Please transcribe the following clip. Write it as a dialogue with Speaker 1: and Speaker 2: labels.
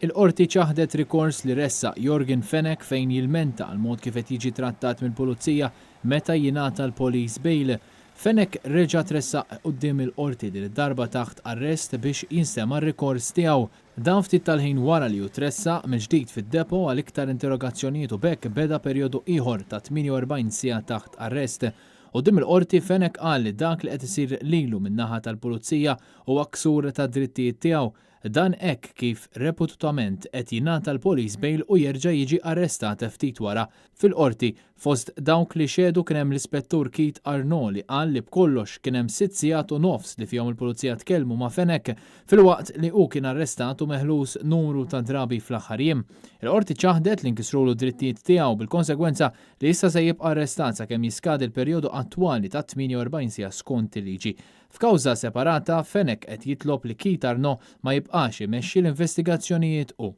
Speaker 1: Il-Qorti ċaħdet rikors li ressaq Yorgen Fenech fejn jilmenta għall-mod kif qed jiġi trattat mill-Pulizija meta jingħata l-police bail. Fenech reġa' tressaq quddiem il-Qorti din id-darba taħt arrest biex jinstema' r-rikors tiegħu. Dan ftit tal-ħin wara li hu tressaq mill-ġdid fid-depot għal iktar interrogazzjonijiet u b'hekk beda perjodu ieħor ta' 48 siegħa taħt arrest. Quddiem il-Qorti Fenech qal li dak li qed isir lilu min-naħa tal-Pulizija huwa ksur tad-drittijiet tiegħu. Dan hekk kif repututament qed jingħata l-police bail u jerġa' jiġi arrestat ftit wara. Fil-Qorti, fost dawk li xehdu kien hemm l-Ispettur Keith Arnaud li qal li b'kollox kien hemm sitt sigħat u nofs li fihom il-Pulizija tkellmu ma' Fenech filwaqt li hu kien arrestat u meħlus numru ta' drabi fl-aħħar jiem. Il-Qorti ċaħdet li nkisrulu d-drittijiet tiegħu bil-konsegwenza li issa se jibqa' arrestat sakemm jiskadi l-perjodu attwali ta' 48 siegħa skont il-liġi. F'kawża separata, Fenech qed jitlob li Keith Arnaud ma jibqax imexxi l-investigazzjonijiet hu.